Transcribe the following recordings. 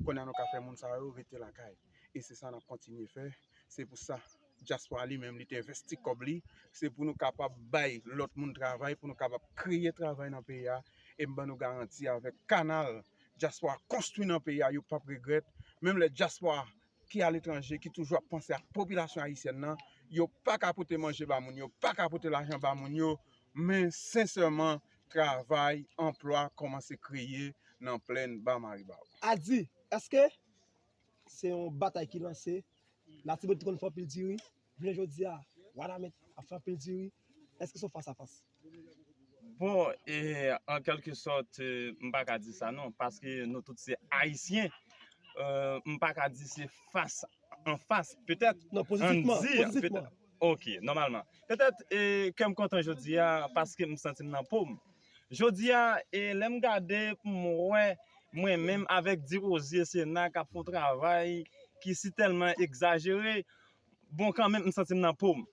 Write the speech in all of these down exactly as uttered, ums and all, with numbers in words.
Kounye a nou ka fè moun sa yo rete lakay. E se sa n ap kontinye fè. Se pou sa, dyaspora li menm, li te envesti kòb li. Se pou nou kapab bay lòt moun travay, pou nou kapab kreye travay nan peyi a. E m ban nou garanti, avèk kanal dyaspora konstwi nan peyi a, yo p ap regrèt. Menm lè dyaspora ki aletranje, ki toujou ap panse ak popilasyon ayisyèn nan, yo pa ka pote manje ba moun yo, pa ka pote lajan ba moun yo, men sensèman, travay, anplwa kòmanse kreye nan plèn Ba Maribawou. Adi, èske se yon batay ki lanse? Latibonit te konn fè anpil diri, jounen jodi a, Wanament ap fè anpil diri. Èske se yon fas a fas? Bon, e, an kèlke sòt, e, m pa ka di sa non, paske nou tout se Ayisyen. E, m pa ka di se fas an fas, petèt, Non, pozitivman, ann di, pozitivman. Petèt, ok, nòmalman. Petèt, e, kè m kontan jodi a, paske m santi m nan po m. Jodi a, e, lè m gade pou m wè mwen menm avèk Dirozye Sena k ap fè yon travay ki si tèlman egzajere, bon, kanmenm, m santi m nan po m.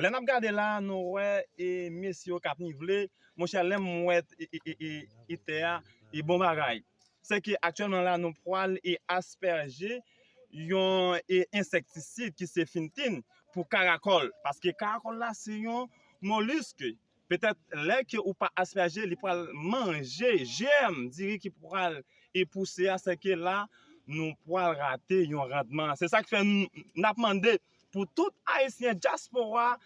Lè n ap gade la, nou wè, e, mesye yo k ap nivle. Monchè, lè m wè, e, e, e, e, e tè a, e bon bagay. Se ke aktyèlman la, nou pral, e, aspèje yon, e, ensektisid ki se Fintin pou karakòl. Paske karakòl la, se yon molisk. Petèt, lè ke ou pa aspèje, li pral manje jèm diri ki pral, e, pouse a, se ke la, nou pral rate yon randman. Se sa k fè n, n ap mande pou tout Ayisyen dyaspora,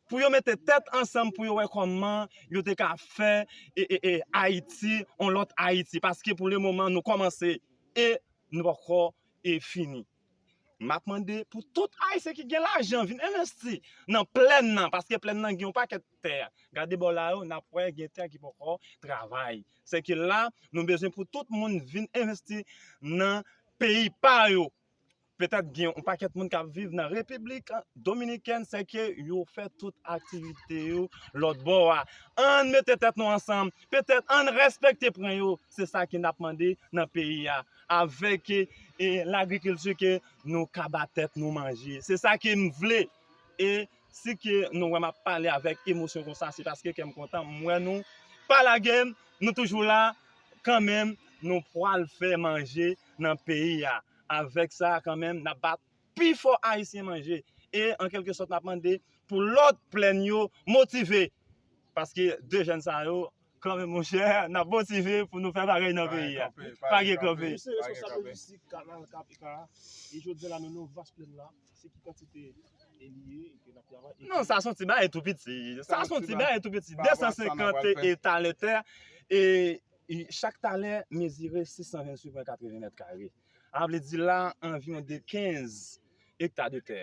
pou yo mete tèt ansanm, pou yo wè kòman yo te ka fè, e, e, e, Ayiti, yon lòt Ayiti. Paske pou le moman, nou kòmanse e nou poko, e, fini. M ap mande pou tout Ayisyen ki gen lajan vin envesti nan plèn nan, paske plèn nan gen yon pakèt tè. Gade bò la yo, n ap wè gen tè ki poko travay. Se ke la, nou bezwen pou tout moun vin envesti nan peyi pa yo. Petèt gen yon pakèt moun k ap viv nan Repiblik Dominikèn, se ke yo fè tout aktivite yo lòt bò a. Ann mete tèt nou ansanm, petèt ann respekte pwen yo, se sa ke n ap mande nan peyi a. Avèk, e, e, lagrikilti ke nou ka ba tèt nou manje. Se sa ke m vle. E si ke nou wè m ap pale avèk emosyon konsa, se paske kè m kontan, m wè nou pa lage m, nou toujou la, kanmenm, nou pral fè manje nan peyi a. Avèk sa, kanmenm, n ap ba pi fò Ayisyen manje. E, an kèlke sòt, n ap mande pou lòt plèn yo motive. Paske de jèn sa yo, kanmenm, monchè, n ap motive pou nou fè bagay nan peyi a. Pa gen kanpe. Misye responsab lojistik kanal K P K a. E jodi a la, nou nan Vas Plèn la. Se ki kantite e li ye, e ke n ap travay, e Non, ke sa se yon ti bagay tou piti. Sa se yon ti bagay tou piti. De san senkant e talè tè. E, e chak talè mezire sis san venntuit pwen katreven mèt kare. A vle di la, anviwon de kenz ekta de tè.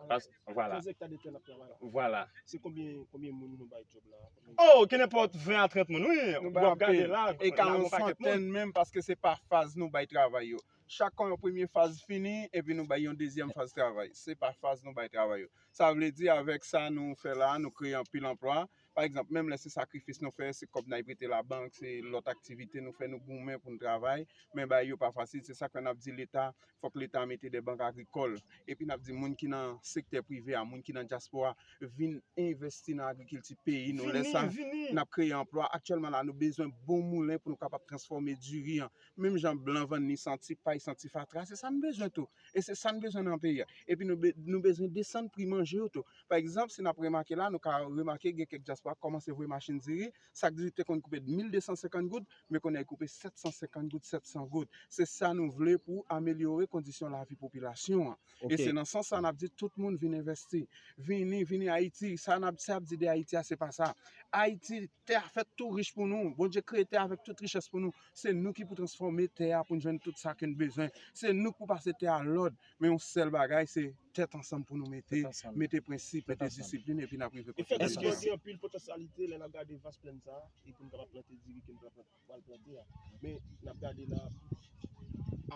Pas-, vwala. Kenz ekta de tè n ap travay la. Vwala. Se konbyen, konbyen moun nou bay djòb la? Oh, ke nenpòt ven a trant moun, wi. Nou bay anpil. E ka yon santèn menm, paske se pa faz nou bay travay yo. Chak yon premye faz fini, epi nou bay yon dezyèm faz travay. Se pa faz nou bay travay yo. Sa vle di, avèk sa nou fè la, nou kreye anpil anplwa. Pa egzanp, menm lè se sakrifis nou fè, se kòb n al prete labank, se lòt aktivite nou fè, nou goumen pou n travay, men bagay yo pa fasil. Se sa k fè n ap di Leta, fòk Leta mete de bank agrikòl. Epi n ap di moun ki nan sektè prive a, moun ki nan dyaspora, vin envesti nan agrikilti peyi nou. Lè sa, n ap kreye anplwa. Aktyèlman la, nou bezwen bon moulen pou nou kapab transfòme diri an. Menm jan blan vann li san ti pay, san ti fatra, se sa n bezwen tou. E se sa n bezwen nan peyi a. Epi nou be-, nou bezwen desann pri manje yo tou. Pa egzanp, si n ap remake la, nou ka remake gen kèk dyaspora k kòmanse voye machin diri, sak diri te konn koupe mil de san senkant goud, men kounye a l koupe sèt san senkant goud, sèt san goud. Se sa nou vle pou amelyore kondisyon lavi popilasyon an. E se nan sans sa n ap di tout moun vin envesti. Vini, vini Ayiti. Sa n ap, sa ap di de Ayiti a, se pa sa. Ayiti, tè a fèt tou rich pou nou. Bondye kreye tè a avèk tout richès pou nou. Se nou ki pou transfòme tè a pou n jwenn tout sa ke n bezwen. Se nou k pou pase tè a lòd. Men yon sèl bagay, se tèt ansanm pou nou mete, mete prensip, mete disiplin, epi n ap rive kote n vle. Efektivman, gen anpil potansyalite lè n ap gade vas plèn sa a, e pou n kapab plante diri ke n pral plante, pral plante a. Men, n ap gade la,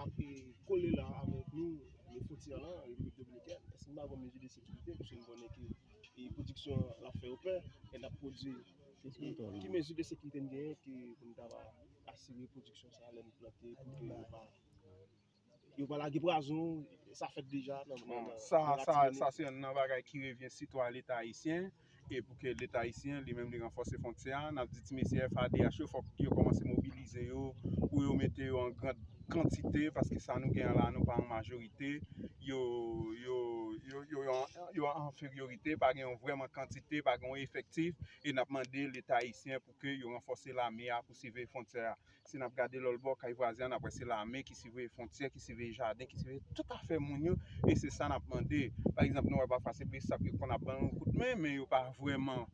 ap, e, kole la avèk nou, e, fwontyè lan, Repiblik Dominikèn. Èske n pa gen mezi de sekirite? Paske n konnen ke, e, pwodiksyon an ap fè yo pè, e n ap pwodui. E, e, ki mezi de sekirite n genyen ke pou n kapab asire pwodiksyon sa a lè n plante, pou ke yo pa yo pa lage pwazon, sa fèt deja nan, nan, nan, sa, nan sa, Latibonit. Sa se yonn nan bagay ki revyen sitou a Leta ayisyen, e pou ke Leta ayisyen li menm li ranfòse fwontyè a, n ap di ti mesye F A D H yo, fòk yo kòmanse mobilize yo, pou yo mete yo an grad kantite, paske sa nou gen an la, nou pa an majorite, yo, yo, yo, yo, yo, yo an enferyorite, pa gen yon vrèman kantite, pa gen yon efektif, e n ap mande Leta ayisyen pou ke yo ranfòse lame a pou siveye fwontyè a. Si n ap gade lòt bò, kay vwazen an, n ap wè se lame ki siveye fwontyè, ki siveye jaden, ki siveye tout afè moun yo, e se sa n ap mande. Pa egzanp, nou wè pafwa se BSAP yo konn ap ban nou kout men, men yo pa vrèman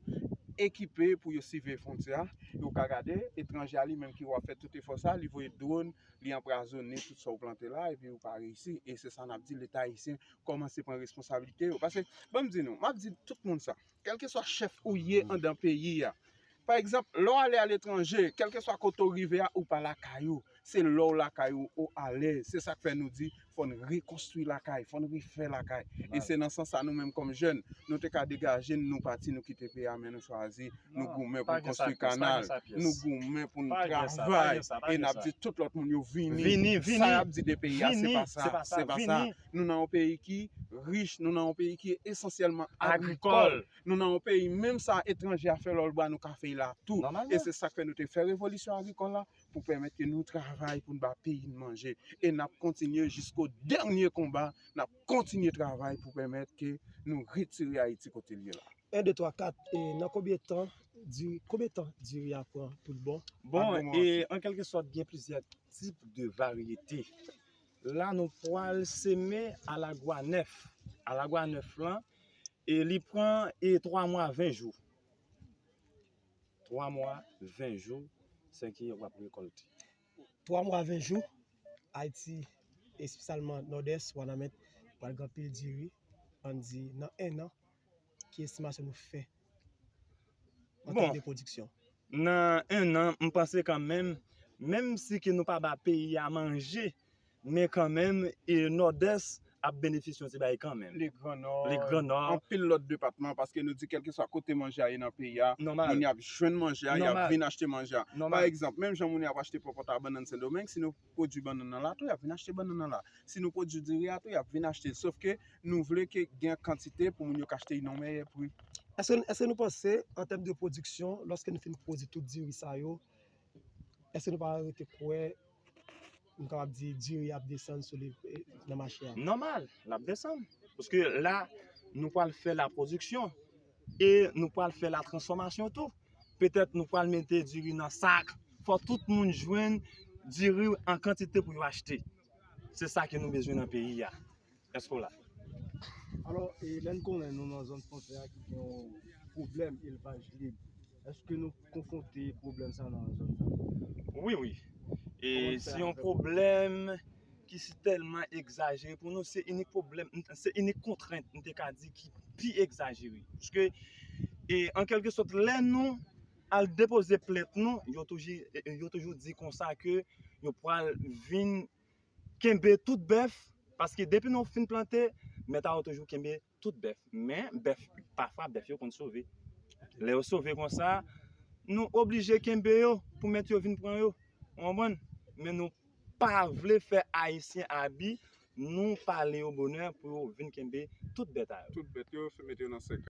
ekipe pou yo siveye fwontyè a. E ou ka gade, etranje a li menm ki w ap fè tout efò sa, li voye dwòn, li anpwazonnen tout sa w plante la, epi ou pa reyisi. E se sa n ap di, Leta ayisyen kòmanse pran responsablite yo. Paske, ban m di nou, m ap di tout moun sa, kèlkeswa chèf ou ye anndan peyi a, pa egzanp, lè w ale aletranje, kèlkeswa kote w rive a, ou pa lakay ou. Se lè w lakay ou, ou alèz. Se sa k fè nou di, fò n rekonstwi lakay, fò n refè lakay. E se nan sans sa, nou menm kòm jèn, nou te ka degaje n, nou pati, nou kite peyi a, men nou chwazi, nou goumen pou n konstwi kanal, nou goumen pou n travay, e n ap di tout lòt moun yo vini. Vini, vini. Sa y ap di de peyi a, se pa sa, se pa sa. Nou nan yon peyi ki rich, nou nan yon peyi ki esansyèlman agrikòl. Nou nan yon peyi, menm sa etranje a fè lòlbwa, nou ka fè l la tou. E se sa k fè nou te fè revolisyon agrikòl la, pou pèmèt ke nou travay pou n ba peyi n manje. E n ap kontinye jisko dènye konba, n ap kontinye travay pou pèmèt ke nou retire Ayiti kote l ye la. En, de, twa, kat. E nan konbyen tan diri, konbyen tan diri a pran pou l bon? Bon, e an kèlke sòt, gen plizyè tip de varyete. La, nou pral semen alagwa nèf. Alagwa nèf lan, e li pran, e twa mwa, ven jou. Twa mwa, ven jou, se ke w ap rekòlte. Twa mwa, ven jou, Ayiti, espesyalman Nòdès, Wanament, pral gen anpil diri. Ann di, nan en an, ki estimasyon nou fè an tèm de pwodiksyon? Nan en an, m panse kanmenm, menm si ke nou pa ba peyi a manje, men kanmenm, e Nòdès ap benefisye yon ti bagay kanmenm. Le Gran Nò, le Gran Nò, anpil lòt depatman, paske nou di kèlkeswa kote manje a ye nan peyi a, moun yo ap jwenn manje a, y ap vin achte manje a. Pa egzanp, menm jan moun yo ap achte pòpòt a bannann Sendomeng, si nou pwodui bannann nan la tou, y ap vin achte bannann nan la. Si nou pwodui diri a tou, y ap vin achte l. Sòf ke nou vle ke gen kantite pou moun yo ka achte nan yon mèyè pri. Èske, èske nou panse, an tèm de pwodiksyon, lòske nou fin pwodui tout diri sa yo, èske nou pa rete kwè nou kapab di diri ap desann sou li, eh, nan mache a? Nòmal, l ap desann. Paske la, nou pral fè lapwodiksyon e nou pral fè latransfòmasyon tou. Petèt nou pral mete diri nan sak. Fò tout moun jwenn diri an kantite pou yo achte. Se sa ke nou bezwen nan peyi a. Èske w la? Alò, e lè n konnen nou nan zòn fwontyè a ki gen yon pwoblèm elvaj lib, èske nou konfwonte pwoblèm sa nan zòn sa? Wi, wi. E se yon pwoblèm ki si tèlman egzajere pou nou, se inik pwoblèm, se inik kontrent, m te ka di, ki pi egzajere. Paske, e, an kèlke sòt, lè nou al depoze plent nou, yo toujou, yo toujou di konsa ke yo pral vin kenbe tout bèf, paske depi nou fin plante, mèt a yo toujou kenbe tout bèf. Men, bèf, pafwa, bèf yo konn sove. Lè yo sove konsa, nou oblije kenbe yo pou mèt yo vin pran yo. Ou konprann? Men nou pa vle fè Ayisyen abi, nou pale yo bonè pou yo vin kenbe tout bèt a yo. Tout bèt yo, mete yo nan sèkèy.